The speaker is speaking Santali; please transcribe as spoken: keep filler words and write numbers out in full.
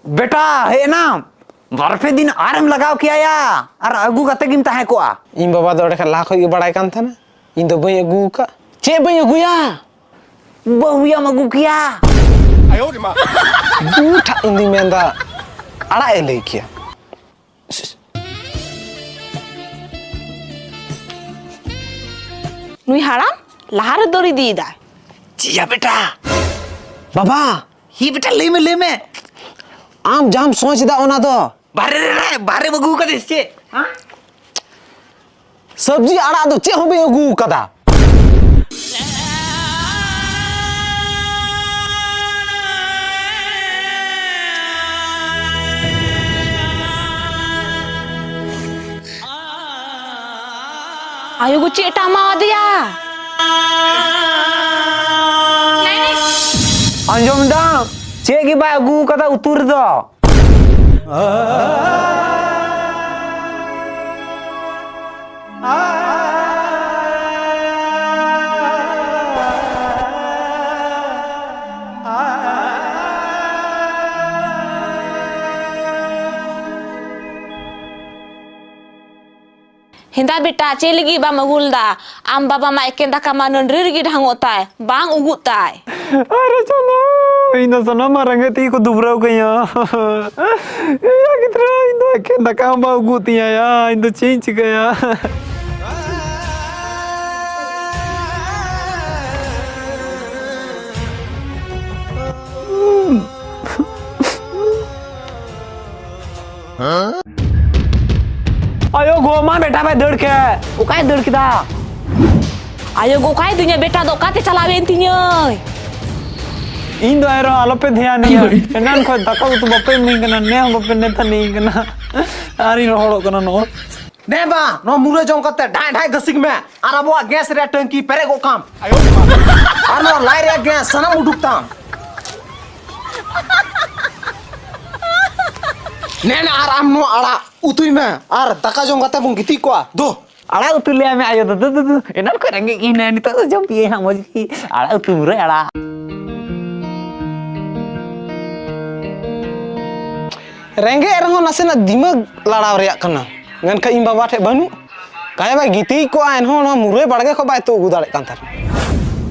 ᱵᱮᱴᱟ, ᱦᱮᱡ ᱮᱱᱟᱢ? ᱵᱟᱨ ᱯᱮ ᱫᱤᱱ ᱟᱨᱮᱢ ᱞᱟᱜᱟᱣ ᱠᱮᱭᱟ ᱭᱟ, ᱟᱨ ᱟᱹᱜᱩ ᱠᱟᱛᱮ ᱜᱮᱢ ᱛᱟᱦᱮᱸ ᱠᱚᱜᱼᱟ᱾ ᱤᱧ ᱵᱟᱵᱟ ᱫᱚ ᱚᱸᱰᱮ ᱠᱷᱟᱱ ᱞᱟᱦᱟ ᱠᱷᱚᱡ ᱜᱮ ᱵᱟᱲᱟᱭ ᱠᱟᱱ ᱛᱟᱦᱮᱱᱟ, ᱤᱧ ᱫᱚ ᱵᱟᱹᱧ ᱟᱹᱜᱩ ᱟᱠᱟᱫ᱾ ᱪᱮᱫ ᱵᱟᱹᱧ ᱟᱹᱜᱩᱭᱟ? ᱵᱟᱹᱦᱩᱭᱟᱢ ᱟᱹᱜᱩ ᱠᱮᱭᱟ᱾ ᱫᱩ ᱴᱷᱟᱜ ᱤᱧ ᱫᱩᱧ ᱢᱮᱱᱫᱟ, ᱟᱲᱟᱜ ᱮ ᱞᱟᱹᱭ ᱠᱮᱭᱟ᱾ ᱱᱩᱭ ᱦᱟᱲᱟᱢ ᱞᱟᱦᱟ ᱨᱮ ᱫᱟᱹᱲ ᱤᱫᱤᱭᱮᱫᱟᱭ᱾ ᱪᱤᱭᱟ ᱵᱮᱴᱟ? ᱵᱟᱵᱟ! ᱦᱤ ᱵᱮᱴᱟ, ᱞᱟᱹᱭ ᱢᱮ, ᱞᱟᱹᱭ ᱢᱮ᱾ ᱟᱢ ᱡᱟᱦᱟᱸᱢ ᱥᱚᱪ ᱮᱫᱟ ᱚᱱᱟ ᱫᱚ᱾ ᱵᱟᱦᱨᱮ ᱨᱮ, ᱵᱟᱦᱨᱮ ᱵᱟᱹᱜᱩ ᱠᱟᱫᱮ ᱥᱮ ᱪᱮᱫ? ᱦᱮᱸ? ᱥᱚᱵᱽᱡᱤ ᱟᱲᱟᱜ ᱫᱚ ᱪᱮᱫ ᱦᱚᱸ ᱵᱟᱹᱧ ᱟᱹᱜᱩ ᱟᱠᱟᱫᱟ᱾ ᱟᱭᱳ ᱜᱚ ᱪᱮᱫ ᱮᱴᱟᱜ ᱮᱢᱟᱣᱟᱫᱮᱭᱟ? ᱟᱸᱡᱚᱢ ᱫᱟᱢ? ᱪᱮᱫ ᱜᱮ ᱵᱟᱭ ᱟᱹᱜᱩ ᱟᱠᱟᱫᱟ ᱩᱛᱩ ᱨᱮᱫᱚ᱾ ᱦᱮᱸᱫᱟ ᱵᱮᱴᱟ, ᱪᱮᱫ ᱞᱟᱹᱜᱤᱫ ᱵᱟᱢ ᱟᱹᱜᱩ ᱞᱮᱫᱟ? ᱟᱢ ᱵᱟᱵᱟ ᱢᱟ ᱮᱠᱮᱱ ᱫᱟᱠᱟ ᱢᱟ ᱱᱟᱹᱰᱨᱤ ᱨᱮᱜᱮ ᱰᱷᱟᱝᱚᱜ ᱛᱟᱭ, ᱵᱟᱝ ᱩᱜᱩᱜ ᱛᱟᱭ᱾ ᱟᱨᱮ ᱥᱟᱱᱟᱢ, ᱤᱧ ᱫᱚ ᱥᱟᱱᱟᱢ ᱢᱟ ᱨᱮᱸᱜᱮᱡ ᱛᱮᱜᱮ ᱠᱚ ᱫᱩᱵᱽᱨᱟᱹᱣ ᱠᱟᱹᱧᱟ᱾ ᱮᱭᱟ ᱜᱤᱫᱽᱨᱟᱹ, ᱤᱧ ᱫᱚ ᱮᱠᱮᱱ ᱫᱟᱠᱟ ᱦᱚᱸ ᱵᱟᱝ ᱩᱜᱩᱜ ᱛᱤᱧᱟ ᱭᱟ, ᱤᱧ ᱫᱚ ᱪᱮᱫ ᱤᱧ ᱪᱤᱠᱟᱹᱭᱟ? ᱟᱭᱳ ᱜᱚ, ᱢᱟ ᱵᱮᱴᱟ ᱢᱟᱭ ᱫᱟᱹᱲ ᱠᱮᱫ᱾ ᱚᱠᱟᱭ ᱫᱟᱹᱲ ᱠᱮᱫᱟ? ᱟᱭᱳ ᱜᱚ, ᱚᱠᱟᱭ ᱫᱤᱧᱟ ᱵᱮᱴᱟ ᱫᱚ, ᱚᱠᱟᱛᱮ ᱪᱟᱞᱟᱣᱮᱱ ᱛᱤᱧᱟᱹᱭ? ᱤᱧ ᱫᱚ ᱮᱱᱨᱮᱦᱚᱸ ᱟᱞᱚᱯᱮ ᱫᱷᱮᱭᱟᱱᱤᱧᱟ᱾ ᱮᱱᱟᱱ ᱠᱷᱚᱱ ᱫᱟᱠᱟ ᱩᱛᱩ ᱵᱟᱯᱮ ᱤᱢᱟᱹᱧ ᱠᱟᱱᱟ, ᱱᱮ ᱦᱚᱸ ᱵᱟᱯᱮ ᱱᱮᱛᱟᱱᱤᱧ ᱠᱟᱱᱟ᱾ ᱟᱨᱤᱧ ᱨᱚᱦᱚᱲᱚᱜ ᱠᱟᱱᱟ ᱱᱚᱜᱼᱚᱭ᱾ ᱫᱮ ᱵᱟ, ᱱᱚᱣᱟ ᱢᱩᱨᱟᱹ ᱡᱚᱢ ᱠᱟᱛᱮ ᱰᱷᱟᱭ ᱰᱷᱟᱭ ᱜᱟᱹᱥᱤ ᱢᱮ ᱟᱨ ᱟᱵᱚᱣᱟᱜ ᱜᱮᱥ ᱨᱮᱭᱟᱜ ᱴᱟᱝᱠᱤ ᱯᱮᱨᱮᱡ ᱜᱚᱜ ᱠᱟᱢ᱾ ᱟᱨ ᱱᱚᱣᱟ ᱞᱟᱭ ᱨᱮᱭᱟᱜ ᱜᱮᱥ ᱥᱟᱱᱟᱢ ᱩᱰᱩᱠ ᱛᱟᱢ᱾ ᱱᱮ ᱱᱮ ᱟᱨ ᱟᱢ ᱱᱚᱣᱟ ᱟᱲᱟᱜ ᱩᱛᱩᱭ ᱢᱮ ᱟᱨ ᱫᱟᱠᱟ ᱡᱚᱢ ᱠᱟᱛᱮ ᱵᱚᱱ ᱜᱤᱛᱤᱡ ᱠᱚᱜᱼᱟ᱾ ᱫᱩ᱾ ᱟᱲᱟᱜ ᱩᱛᱩ ᱞᱟᱹᱭᱟᱭ ᱢᱮ ᱟᱭᱳ ᱫᱚ, ᱫᱩ, ᱫᱩ, ᱫᱩ, ᱮᱱᱟᱱ ᱠᱷᱚᱱ ᱨᱮᱸᱜᱮᱡ ᱜᱮ ᱦᱮᱱᱟᱭᱟ, ᱱᱤᱛᱚᱜ ᱫᱚ ᱡᱚᱢ ᱯᱮᱭᱟᱭ ᱦᱟᱸᱜ ᱢᱚᱡᱽ ᱜᱮ᱾ ᱟᱲᱟᱜ ᱩᱛᱩ, ᱢᱩᱨᱟᱹᱭ ᱟᱲᱟᱜ᱾ ᱨᱮᱸᱜᱮᱡ ᱨᱮᱦᱚᱸ ᱱᱟᱥᱮᱱᱟᱜ ᱫᱤᱢᱟᱹᱜᱽ ᱞᱟᱲᱟᱣ ᱨᱮᱭᱟᱜ ᱠᱟᱱᱟ, ᱢᱮᱱᱠᱷᱟᱱ ᱤᱧ ᱵᱟᱵᱟ ᱴᱷᱮᱡ ᱵᱟᱹᱱᱩᱜ᱾ ᱠᱟᱭ ᱵᱟᱭ ᱜᱤᱛᱤᱡ ᱠᱚᱜᱼᱟ, ᱮᱱᱦᱚᱸ ᱚᱱᱟ ᱢᱩᱨᱟᱹᱭ ᱵᱟᱲᱜᱮ ᱠᱷᱚᱱ ᱵᱟᱭ ᱛᱩᱫ ᱟᱹᱜᱩ ᱫᱟᱲᱮᱭᱟᱜ ᱠᱟᱱ ᱛᱟᱦᱮᱱᱟ᱾